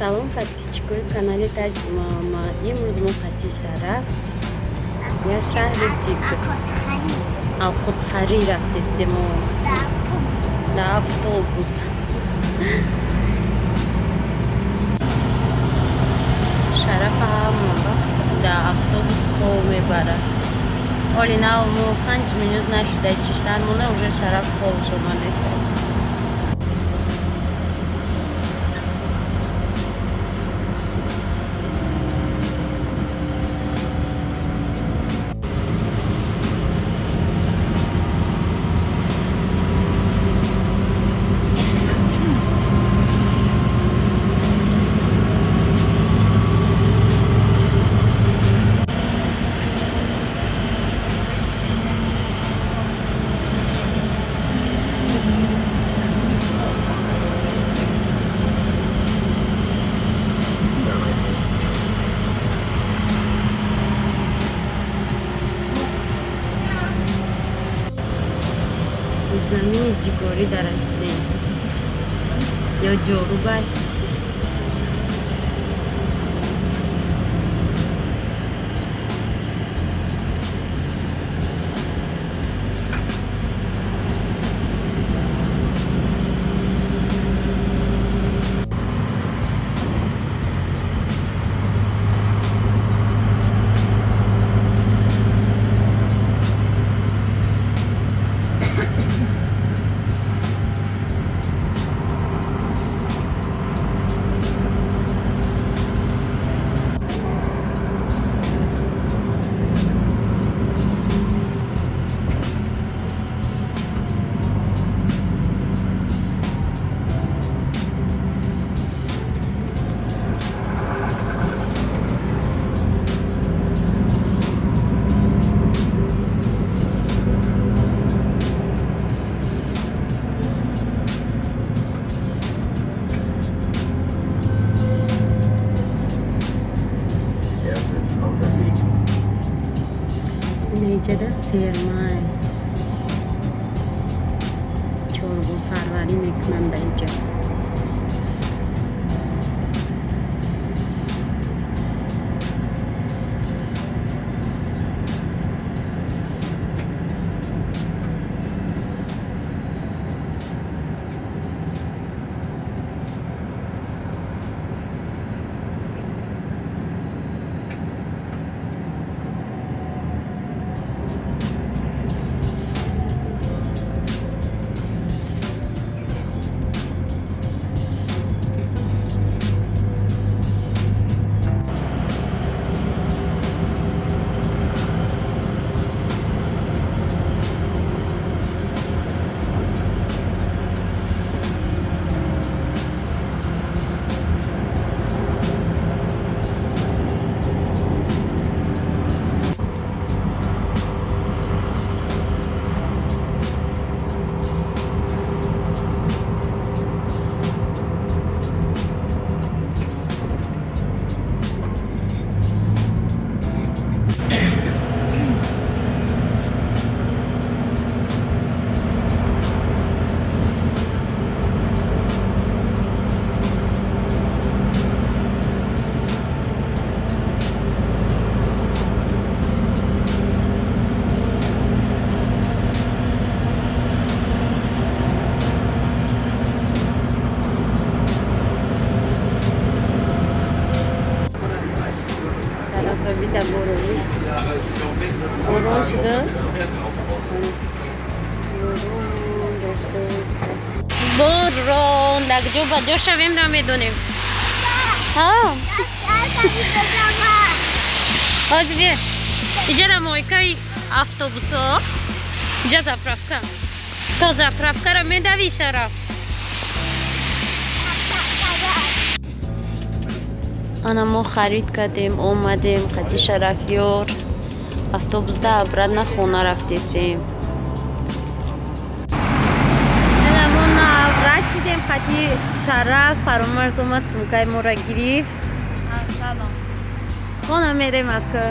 Салом подписчикои канали Таҷ Мама. Имрӯз мо қати Шараф я шаҳри Алқутхарӣ рафтестем да автобус. Шараф ҳама вақт да автобус хоб мебарад. Оли нав мо 5 минут нашуда чиштан мона уже Шараф хобш омадест. Замини ҷигорӣ дарасидем ё ҷорубай. Неҷада фермай чорвопарварӣ мекунанд дар инҷа. Борон шуда. Борон дар ҷо ба ҷо шавем намедонем. Ҳозир бия. Иҷа мойкаи автобусҳо. Иҷа заправка. То заправкаро медавӣ, Шараф? Ана мо харид кардем, омадем қати Шарафёр. Автобусда обратно хона рафтесем. Ана мо расидем қати Шараф. Фаромарз омад, сумкаи моро гирифт. Хона мерем ака.